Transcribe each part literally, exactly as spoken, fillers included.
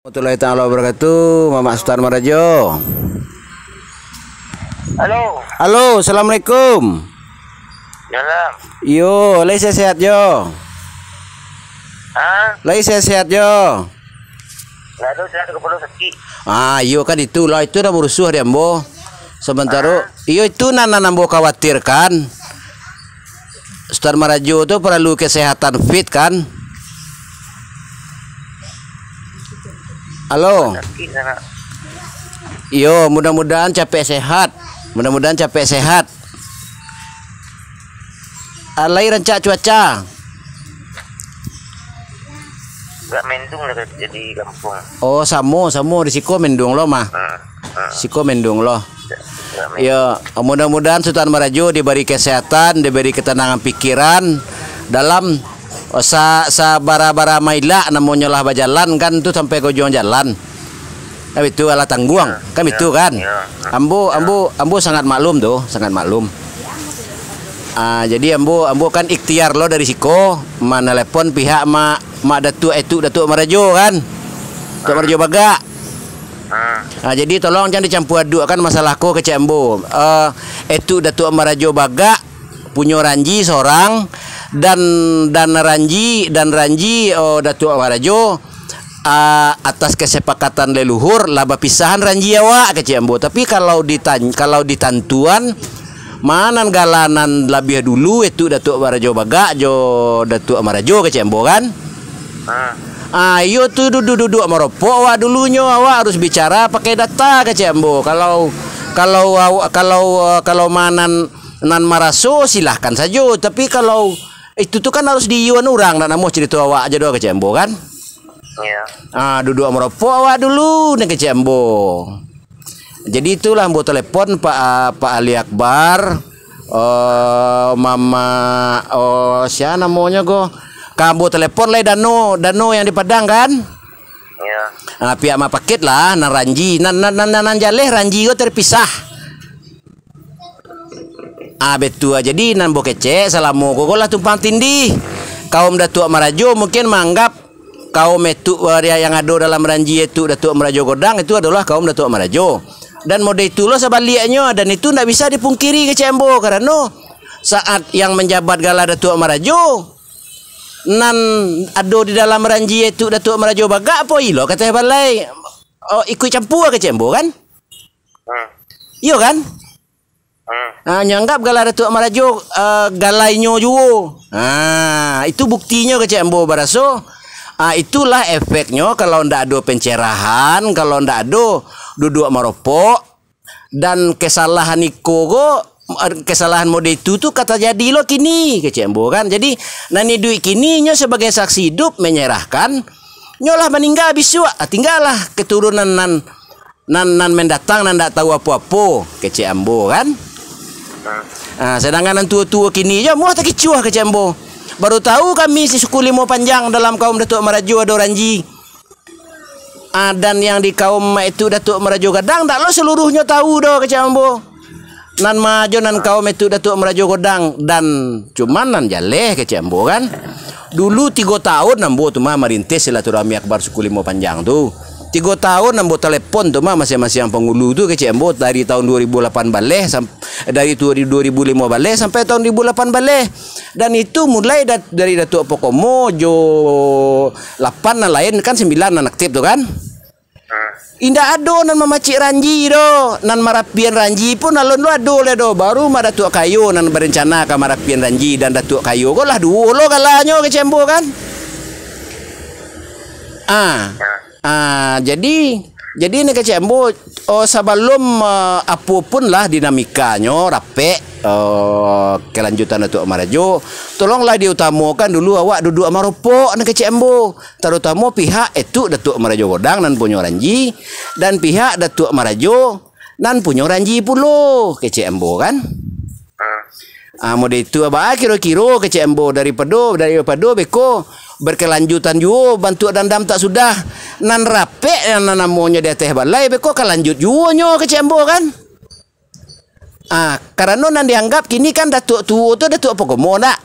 Warahmatullahi taala wabarakatuh, Mamak Sutan Marajo. Halo. Halo, assalamualaikum. Salam. Iyo, lai sehat-sehat jo? Ha? Lai sehat-sehat jo? Ndak ado, sudah kapalo sakik. Ah, iyo kan itulah, itu dah barusuh di ambo. Sementara, ah, iyo itu nan, nan ambo khawatirkan. Sutan Marajo tu paralu kesehatan fit kan? Halo. Sakik sangat. Iyo, mudah-mudahan capek sehat. Mudah-mudahan capek sehat. Ah, lai rancak cuaca? Agak mendung lah jadi kampuang. Oh, samo, samo di siko mendung lo mah. Hmm, hmm. Siko mendung lo. Agak mendung. Ya, mudah-mudahan Sutan Marajo diberi kesehatan, diberi ketenangan pikiran dalam sa-, sabara-bara mailak namonyo lah bajalan kan tu sampai ka ujuang jalan. Kan itu alah tangguang, kan itu kan. Ya. Ambo, ambo, ambo sangat maklum tu, sangat maklum. Ah, jadi ambo, ambo kan ikhtiar lo dari siko, manelepon pihak mak, mak Datuak, Etuk Datuak Marajo kan. Datuak Marajo Bagak. Ah, jadi tolong jan dicampur adukan masalah ko kecek ambo. Eh, Etuk Datuak Marajo Bagak punyo ranji sorang, dan, dan ranji, dan ranji, oh, Datuak Marajo, ah, atas kesepakatan leluhur lah bapisahan ranji awak, kecek ambo. Tapi kalau ditan-, kalau ditantuan, ma nan gala nan labiah dulu, itu Datuak Marajo Bagak jo Datuak Marajo, kecek ambo kan? Ah, iyo tu duduak-duduak maropok awak dulunyo, awak harus bicara pakai data, kecek ambo. Kalau, kalau awak, kalau, kalau ma nan nan maraso, silahkan sajo. Tapi kalau itu tu kan harus diiyuan urang, ndak namuah carito awak aja doh, kecek ambo kan. Iya. Ah, duduak maropok awak dulu, ni kecek ambo. Jadi itulah ambo telepon Pak, ah, Pak Ali Akbar, eh, Mama, oh, sia namonyo ko? Ka ambo telepon lai Dano, Dano yang di Padang kan? Iya. Ah, pihak Mak Pakit lah, nan ranji, nan, nan, nan, nan, nan jaleh ranji ko terpisah. Ah, betul. Jadi, nan ambo kecek, salamo ko, ko lah tumpang tindih. Kaum Datuak Marajo mungkin maanggap kaum etuk, eh, yang ado dalam ranji etuk Datuak Marajo Godang itu adolah kaum Datuak Marajo. Dan mode itulah sabaliaknyo, dan itu ndak bisa dipungkiri kecek ambo, karano saat yang manjabat gala Datuak Marajo, nan ado di dalam ranji etuk Datuak Marajo Bagak, po ilo kateh balai, oh, ikuik campua kecek ambo, kan? Hmm. Iyo, kan? Hmm. Ah, nyo anggap gala Datuak Marajo, ah, galainyo juo. Ah, itu buktinyo kecek ambo baraso. Ah, itulah efeknyo kalau ndak ado pencerahan, kalau ndak ado duduak maropok, dan kesalahan iko ko, ah, kesalahan mode itu tu ka tajadi lo kini, kecek ambo kan. Jadi, nan iduik kini nyo sebagai saksi idup menyerahkan, nyo lah maningga bisuak, ah, tinggalah keturunan nan nan, nan mendatang nan ndak tahu apo-apo, kecek ambo kan. Ah, sedangkan nan tuo-tuo kini jo muah takicuah, kecek ambo. Baru tahu kami si suku Limo Panjang dalam kaum Datuak Marajo ado ranji. Ah, dan yang di kaum itu Datuak Marajo Gadang, ndak lo seluruhnyo tahu doh, kecek ambo. Nan ma jo nan kaum itu Datuak Marajo Godang, dan cuman nan jaleh, kecek ambo kan. Dulu tigo tahun ambo tu mah marintis silaturahmi akbar suku Limo Panjang tu. Tigo tahun ambo telepon tu mah masiang-masiang pangulu tu, kecek ambo, dari tahun dua ribu lapan baleh sam-, dari tu-, dua ribu limo baleh sampai tahun dua ribu lapan baleh. Dan itu mulai dat-, dari Datuak Pokomo jo lapan nan lain kan, sembilan nan aktif tu kan. Indak ado nan mamacik ranji doh, nan marapian ranji pun alun lo ado lai doh. Baru Mak Datuak Kayo nan barencana ka marapian ranji, dan Datuak Kayo ko lah duo lo galanyo, kecek ambo kan. Ah, ah, jadi, jadi ni kecek ambo, oh, sabalum, ah, apo pun lah dinamikanyo rapek, eh, kelanjutan Datuak Marajo, tolonglah diutamokan dulu awak duduak maropok ni kecek ambo. Tarutamo pihak etuk Datuak Marajo Godang nan punyo ranji, dan pihak Datuak Marajo nan punyo ranji pulo, kecek ambo kan. Ah, mode itu, baa kiro-kiro, kecek ambo, daripado, daripado beko berkelanjutan juo bantuak dandam tak sudah, nan rapek, nan namonyo di ateh balai, beko ka lanjut juo nyo, kecek ambo kan. Ah, karano nan dianggap kini kan Datuak tuo tu Datuak Pokomo ndak?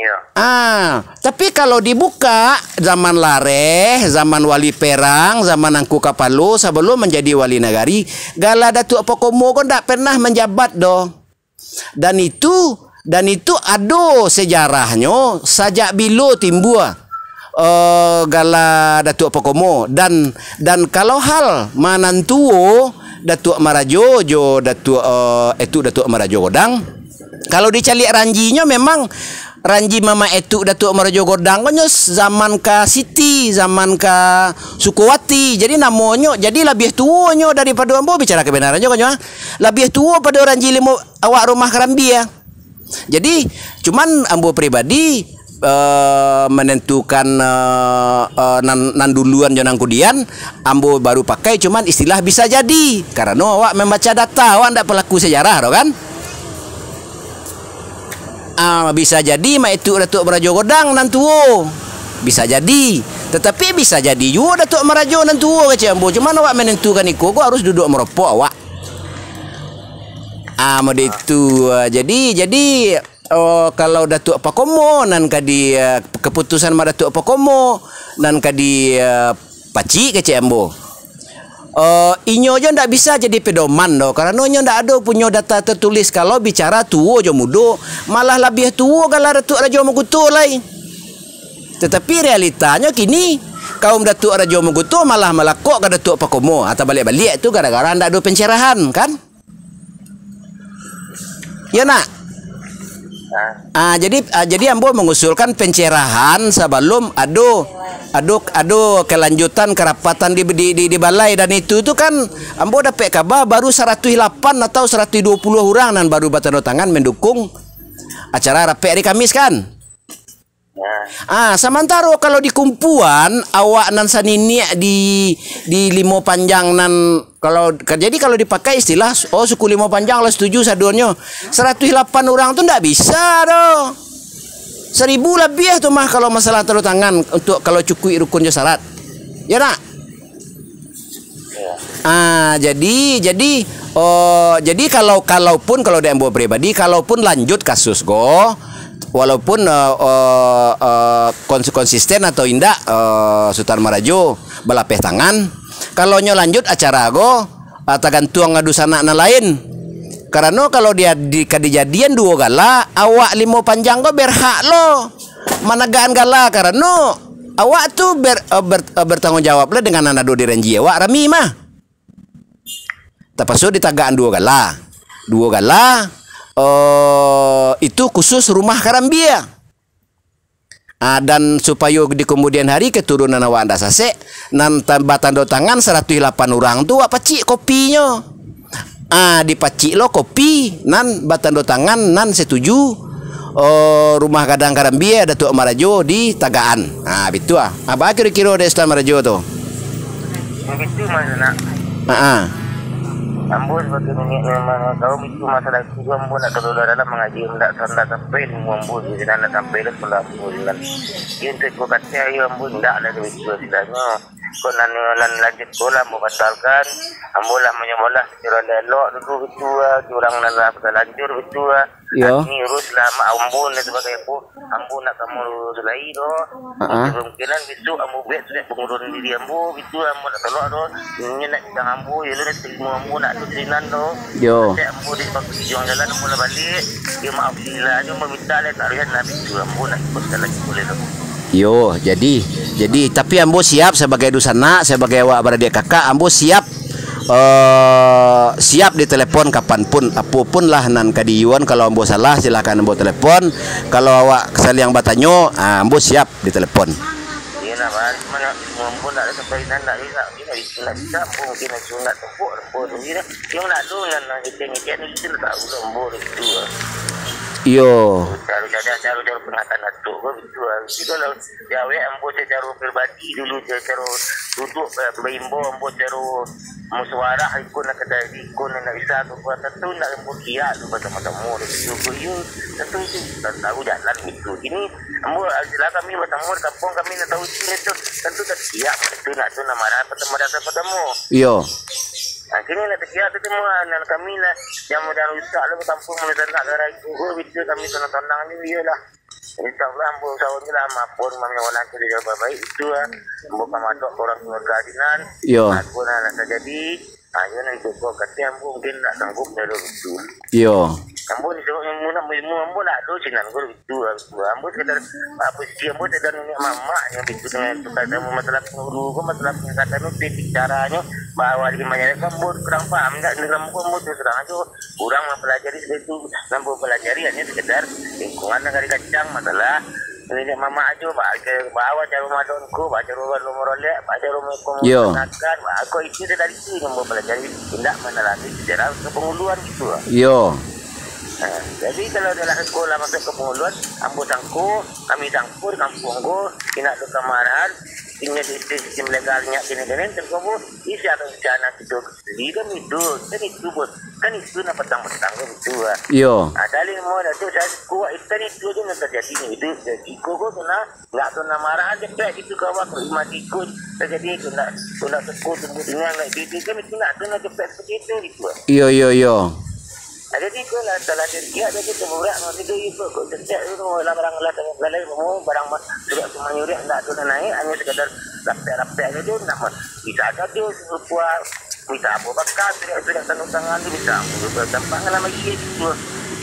Iyo. Ah, tapi kalau dibuka, zaman lareh, zaman wali perang, zaman angku kapalo, sabalum manjadi wali nagari, gala Datuak Pakomo ko ndak pernah manjabat doh. Dan itu, dan itu ado sejarahnyo sajak bilo timbua, eh, gala Datuak Pakomo. Dan, dan kalau hal manantuo Datuak Marajo jo Datuak, eh, Etuk Datuak Marajo Godang, kalau dicaliak ranjinyo memang ranji Mamak Etuk Datuak Marajo Godang ko nyo zaman ka Siti, zaman ka Sukawati. Jadi namonyo, jadi labiah tuonyo daripado ambo, bicara kabanarannyo ko nyo, ah. Labiah tuo pado ranji limo awak rumah Karambia. Jadi, cuman ambo pribadi, eh, manantukan, eh, eh, nan, nan duluan jo nan kudian, ambo baru pakai cuman istilah bisa jadi. Karano awak mambaca data, awak ndak palaku sejarah doh kan? Ah, bisa jadi Mak Etuk Datuak Marajo Godang nan tuo. Bisa jadi. Tatapi bisa jadi juo Datuak Marajo nan tuo, kecek ambo. Cuman awak manantukan iko ko harus duduak maropok awak. Ah, mode itu. Ah, jadi, jadi, oh, kalau Datuak Pakomo nan ka di, ah, keputusan Mak Datuak Pakomo nan ka di, ah, pacik, kecek ambo. Eh, inyo jo ndak bisa jadi pedoman doh, karano inyo ndak ado punyo data tertulis kalau bicara tuo jo mudo, malah labiah tuo gala Datuak Rajo Moguto lai. Tatapi realitanyo kini, kaum Datuak Rajo Moguto malah malakok ka Datuak Pakomo. Ah, tabaliak-baliak tu gara-gara ndak ado pencerahan, kan? Yo nak? Ah, jadi, ah, jadi ambo mangusulkan pencerahan sabalum ado, ado, ado kelanjutan kerapatan di, di, di, di balai, dan itu tu kan ambo dapek kaba baru saratuih lapan atau saratuih duo puluah urang nan baru batando tangan mendukung acara rapek hari Kamis kan? Ah, samantaro kalau di Kumpuan, awak nan saniniak di, di Limo Panjang nan, kalau, jadi kalau dipakai istilah, oh, suku Limo Panjang lah setuju sadonyo. Saratuih lapan urang tu ndak bisa doh. Saribu labiah tu mah kalau masalah tanda tangan untuk kalau cukuik rukun jo syarat. Ya nak? Ah, jadi, jadi, oh, jadi kalau, kalaupun, kalau dari ambo pribadi, kalaupun lanjut kasus ko, walaupun, eh, eh, eh, kons-, konsisten atau indak, eh, Sutan Marajo balapeh tangan, kalau nyo lanjut acara ko, ah, tagantuang adu sanak nan lain. Karano kalau dia di, ka dijadian duo gala, awak Limo Panjang ko berhak lo managakan gala, karano awak tu ber-, eh, ber-, eh, bertanggung jawab lah dengan nan ado di ranji awak rami mah. Tapaso ditagakan duo gala. Duo gala, eh, itu khusus rumah Karambia. Ah, dan supayo di kemudian hari keturunan awak ndak sasek, nan ta-, batando tangan saratuih lapan urang tu awak pacik kopinyo. Ah, dipacik lo kopi nan batando tangan nan setuju, oh, rumah gadang Karambia Datuak Marajo di Tagaan. Ah, bitu ah. Apa kiro-kiro dek Sutan Marajo tu? Bagitu mah nak. Ah, ah. Ambo sabagai niniak nan mangatahui itu masalah itu, ambo nak kalau dalam mangaji, ndak, ndak sampai ilmu ambo, jadi ndak sampai lah kalau ambo bilang. Jadi untuk iko kata ayo ambo ndak lah itu istilahnya. Kok nan, nan lanjut ko lah ambo batalkan, ambo lah manyamolah sacaro elok dulu gitu ah, urang nan lah talancur gitu ah. Yo. Kami urus lah mak ambo nan sabagai apo, ambo nak ka mangurus lai doh. Ha-ha. Kemungkinan besok ambo buek surat pengunduran diri ambo gitu, ambo nak tolak doh. Inyo nak sidang ambo, yo lo nak tarimo ambo nak tu sinan doh. Yo. Cek ambo di pajuang jalan ambo lah balik. Yo maaf sila nyo maminta lah tak lihat lah gitu, ambo nak ikut lagi boleh doh. Yo, jadi, jadi, tapi ambo siap sabagai dunsanak, sabagai awak baradik kakak, ambo siap, eh, siap ditelepon kapan pun, apo pun lah nan ka diiyuan. Kalau ambo salah, silahkan ambo telepon. Kalau awak saliang batanyo, ah, ambo siap ditelepon. Iyo lah, Bang. Cuma nak, ambo ndak ado sampai nan ndak bisa, ndak bisa, ndak bisa, ambo mungkin nak sunat tempuk, tempuk sendiri. Yang nak tu, nan, nan ngecek-ngecek ni, kita tak tahu lah, ambo dah gitu lah. Iyo. Caro, caro, caro, caro pengatan Datuk ko gitu lah. Jadi kalau di awak ambo secara pribadi dulu, secara duduk, eh, baimbau ambo secara musyawarah, iko nak ka jadi, iko nak bisa, iko nak tu, nak ambo kiak tu, batamu-tamu, gitu. Ko iyo, tentu itu tak tahu jalan gitu. Ini ambo, jelas kami batamu di kampuang kami, nak tahu sini tu, tentu tak kiak, tu nak tu, nak marah, batamu-batamu. Iyo. Nah, kini nak takiak tu semua, nan kami lah, yang mudah rusak lah, kampung, mudah nak garai, oh, gitu, kami tenang-tenang ni, iyalah. Insya Allah, ambo usaho je lah, maafkan mami orang tu di jalan baik itu lah. Ambo ka matok ka orang keluarga sinan. Yo. Aku nak, nak terjadi. Ayo, nan cukup kati ambo mungkin nak sanggup dari itu. Yo. Ambo ni sebab ilmu nak ilmu ambo nak do sinan ko itu lah. Ambo sekedar, apa sih, ambo sekedar nengok mamak yang itu dengan tukar sama masalah pengulu ko, masalah pengangkatan itu, titik caranya, bahwa di mana kan ambo kurang paham, enggak, dengan ambo, ambo terus terang aja. Urang mempelajari seperti itu, nan mempelajari hanya sekedar lingkungan nagari kacang, masalah niniak mamak ajo, ba-, ke-, bawa caro madon ko, ba caro rumah rolek, ba caro rumah Yo. Masyarakat, ba ko itu dari itu yang mempelajari, indak mandalami sejarah kepenguluan gitu lah. Yo. Nah, jadi kalau dalam sekolah masuk kepenguluan, ambo sangko, kami sangko di kampung ko, indak ada kamarahan, inyo di sistem legalnya kini-kini, terus ambo, isi akan rencana gitu. Jadi kan itu, kan itu, Bos. Kan itu nak petang-petang kan itu, ah. Iyo. Ah, saling mau dah tu, saya kuat, kan itu aja yang terjadi ni. Itu, jadi kau, kau kena, nggak kena marah aja, kayak gitu, kawan. Kalau mati kau, terjadi itu, nggak, kau nggak teko, tunggu dengan, nggak gitu, kan itu nggak kena cepet seperti itu, gitu, ah. Iyo, iyo, iyo. Ah, jadi kau lah, salah diri, ya, jadi kemudian, nanti tu, itu, kau cek, cek, itu, lah, barang, lah, barang, lah, barang, ma-, sudah cuma nyurik, nggak kena naik, hanya sekadar rapek-rapek aja tu, nggak ma-, bisa aja tu, kuat. Bisa ambo bakar, sudah, sudah tanda tangan tu, bisa ambo juga gampang lah bagi gitu.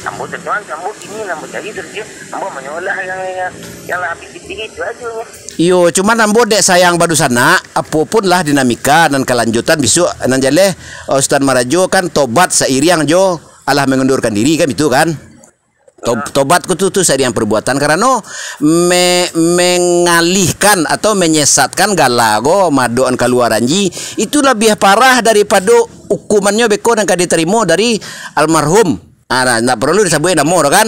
Ambo terjual, ambo kini lah ambo cari kerja, ambo manyolah yang, yang, yang lah habis pitih itu aja nyo. Iyo, cuman ambo dek sayang badusanak, apo pun lah dinamika nan kalanjutan bisuak nan jaleh, Ustaz Marajo kan tobat sairiang jo alah mengundurkan diri kan, itu kan? To-, tobat ko tu, tu sariang perbuatan, karano me-, mengalihkan atau menyesatkan gala ko, madokan kaluaran ji, itu labiah parah daripado ukumannyo beko nan ka ditarimo dari almarhum. Ah, nah, ndak paralu disabuik namo doh kan?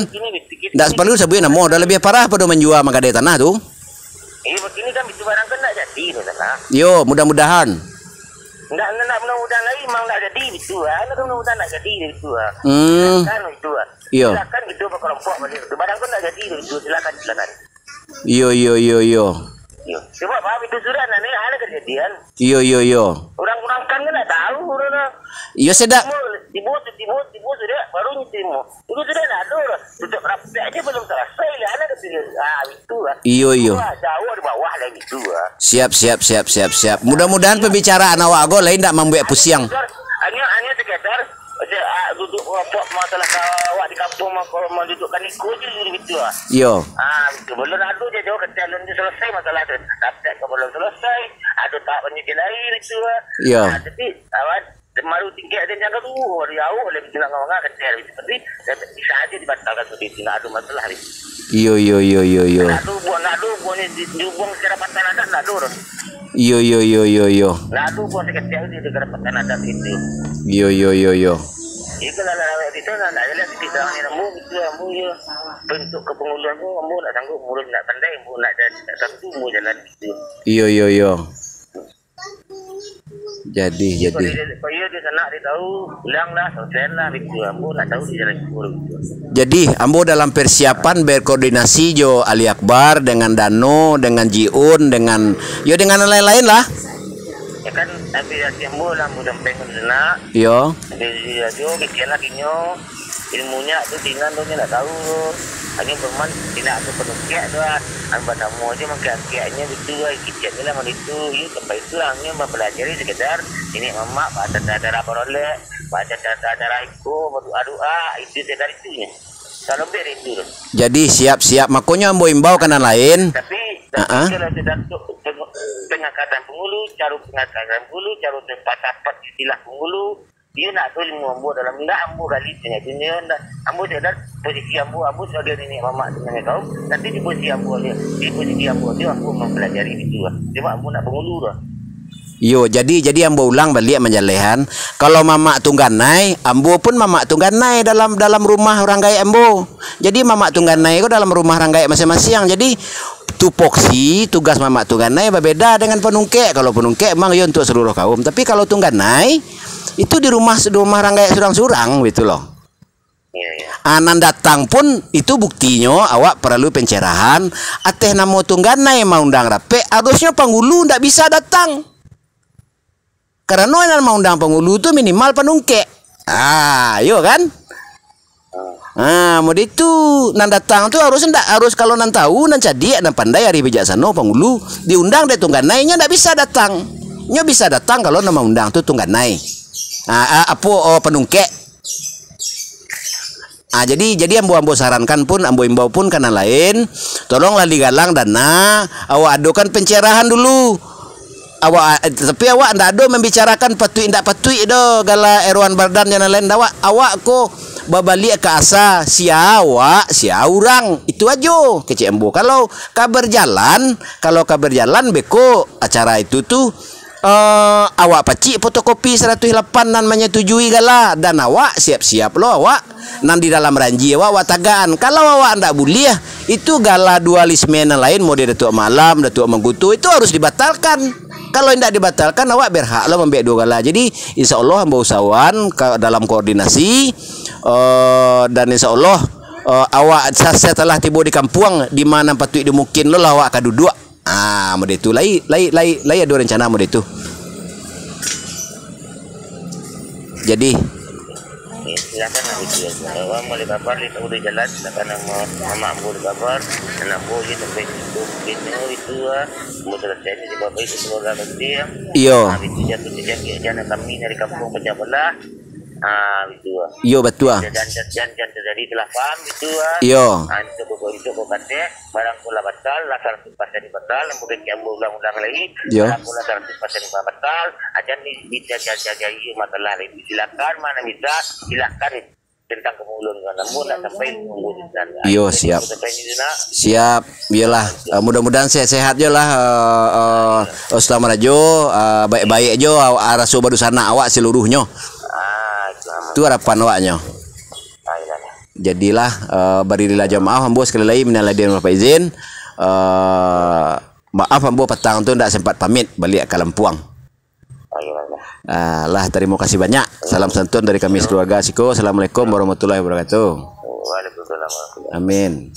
Ndak paralu disabuik namo doh, labiah parah pado manjua manggadai tanah tu. Eh, begini kan, itu barang kan ndak jadi tu, tanah. Yo, mudah-mudahan. Ndak, ndak, ndak mudah-mudahan lai, memang ndak jadi gitu, ah. Ndak mudah-mudahan ndak jadi gitu, ah. Hmm. Silakan gitu, ah. Iyo. Silakan gitu berkelompok balik gitu. Barang tu ndak jadi gitu, silakan, silakan. Iyo, iyo, iyo, iyo. Iyo. Sebab apa itu surat nak ni, ada kejadian. Iyo, iyo, iyo. Orang-orang kan ndak tahu, orang. Iyo, sedak. Timbul, timbul, timbul, timbul sudah, baru nyetim. Itu sudah ndak ada lah. Tutup rapek aja belum selesai lah, ada kata dia. Ah, itu lah. Iyo, iyo. Wah, jauh di bawah lah itu lah. Siap, siap, siap, siap, siap. Mudah-mudahan pembicaraan awak ago lain ndak mambuek pusiang. Hanya, hanya sekedar, se-, ah, duduk kelompok masalah ka-, awak di kampung mau, kalau mau dudukkan iko je dulu gitu lah. Iyo. Ah, itu belum ada je jauh kata belum selesai masalah tu. Rapek ke belum selesai, ada tak banyak lain itu lah. Iyo. Ah, tapi, awak Maru tingkek den jangka tu, hari awak lagi senang ngawang kecil gitu. Tapi, ya, bisa aja dibatalkan seperti itu, nggak ada masalah gitu. Iyo, iyo, iyo, iyo, iyo. Nggak ada buah, nggak ada buah ni di, dibuang secara patah adat, nggak ada orang. Iyo, iyo, iyo, iyo, iyo. Nggak ada buah sekecil ni di kerapatan adat itu. Iyo, iyo, iyo, iyo. Itu lah, lah, lah, di sana, nggak ada lagi, tidak ada yang nemu, gitu, nemu, ya. Bentuk kepenguluan tu, nemu, nggak sanggup, murid nggak pandai, nemu, nggak ada, nggak tentu, nemu jalan gitu. Iyo, iyo, iyo. Jadi, jadi. Kalau dia, kalau dia sanak, dia tahu, bilang lah, selesai lah, gitu. Ambo nak tahu di jalan kubur, gitu. Jadi, ambo dalam persiapan berkoordinasi jo Ali Akbar, dengan Dano, dengan Jiun, dengan, yo, dengan lain-lain lah. Ya kan, tapi hati ambo lah, ambo sampaikan sanak. Yo. Jadi, dia jo, bikin lah kinyo. Ilmunyo tu sinan tu nyo ndak tahu tu. Hanyo paman indak tu panungkek tu lah. An batamu ajo mangkek-angkeknyo bitu lah, kiceknyo lah malitu. Iyo sampai tu lah hanyo mampalajari sekedar niniak mamak, baca tara-tara barolek, baca tara-tara iko, badoa-doa, itu sekadar itunyo. Salobeh dari itu tu. Jadi, siap-siap. Makonyo ambo imbau ka nan lain. Tapi, tapi Ha-ha. kalau sudah tu peng-, pengangkatan pangulu, caro pengangkatan pangulu, caro tempat-tempat istilah pangulu, Iyo ndak tu ilmu ambo dalam, ndak ambo gali dunia, dunia ndak. Ambo sadar posisi ambo, ambo sabagai niniak mamak tu nan kaum, tapi di posisi ambo ni, di posisi ambo tu ambo mampalajari itu lah. Cuma ambo ndak pangulu tu. Iyo, jadi, jadi ambo ulang baliak manjalehan. Kalau mamak tungganai, ambo pun mamak tungganai dalam, dalam rumah urang gaek ambo. Jadi mamak tungganai ko dalam rumah urang gaek masiang-masiang. Jadi tupoksi, tugas mamak tungganai babeda dengan panungkek. Kalau panungkek memang iyo untuak saluruh kaum. Tapi kalau tungganai, Itu di rumah, di rumah urang gaek surang-surang, gitu loh. Iya, iya. Ah, nan datang pun, itu buktinyo awak paralu pencerahan. Ateh namo tungganai maundang rapek, harusnyo pangulu ndak bisa datang. Karano nan maundang pangulu tu minimal panungkek. Ah, iyo kan? Ah, mode itu, nan datang tu harus ndak, harus kalau nan tahu, nan cadiak, nan pandai, ari bijaksano, pangulu, diundang dek Tungganai, nyo ndak bisa datang. Nyo bisa datang kalau nan maundang tu Tungganai. Ah, ah, apo, oh, panungkek. Ah, jadi, jadi ambo, ambo sarankan pun, ambo imbau pun ka nan lain, tolonglah digalang dana, awak adokan pencerahan dulu. Awak, eh, tapi awak ndak ado mambicarakan patuik indak patuik do, gala Erwan Bardan jo nan lain, ndak, awak, awak ko babaliak ka asa, sia awak, sia urang, itu ajo kecek ambo. Kalau ka berjalan, kalau ka berjalan beko acara itu tu, eh, awak pacik fotokopi saratuih lapan nan manyatujui gala, dan awak siap-siap lo awak nan di dalam ranji awak, awak tagakan. Kalau awak ndak buliah, itu gala dualisme nan lain, mode Datuak Malam, Datuak Mangkuto, itu harus dibatalkan. Kalau indak dibatalkan, awak berhak lo mambuek duo gala. Jadi, insya Allah ambo usahoan ka dalam koordinasi, eh, dan insya Allah, eh, awak sa-, setelah tibo di kampuang, di ma nan patuik dimungkin lo lah awak ka duduak. Ah, mode itu. Lai, lai, lai, lai ado rencana mode itu. Jadi, Eh, silakan lah gitu ya. Kalau orang boleh kabar, dia tahu dia jalan, silakan nama mamak ambo di kabar, anak ambo je sampai situ, kena itu lah. Ambo selesai ni, dia bawa itu keluarga kecil. Iyo. Ah, itu jatuh terjangkit jana kami dari kampung pecah belah. Ah, itu lah. Iyo, batua. Dan, dan, dan, dan terjadi salah faham gitu lah. Iyo. Ah, itu kok, itu kok kata, barang ko lah batal, lah saratuih pasen batal, ambo kecek ambo ulang-ulang lagi. Iyo. Barang ko lah saratuih pasen batal, aja ni bisa jaga-jaga iyo masalah lagi. Silakan, mana bisa, silakan tentang kemulun kan. Ambo nak sampai nunggu di sana. Iyo, siap. Sampai di sana. Siap. Iyolah. Eh, mudah-mudahan sehat-sehat jo lah, eh, eh, Ustaz Marajo, eh, baik-baik jo, ah, raso badusanak awak seluruhnyo. Ah, itu aman. Tu harapan awaknyo. Ah, iyolah. Jadilah, eh, baririlah jo maaf ambo sekali lagi, minal aidin wal faizin. Eh, maaf ambo patang tu ndak sempat pamit baliak ka Lampuang. Ah, iyolah. Ah, lah, tarimo kasih banyak. Salam santun dari kami sekeluarga siko. Assalamualaikum warahmatullahi wabarakatuh. Waalaikumsalam warahmatullahi wabarakatuh. Amin.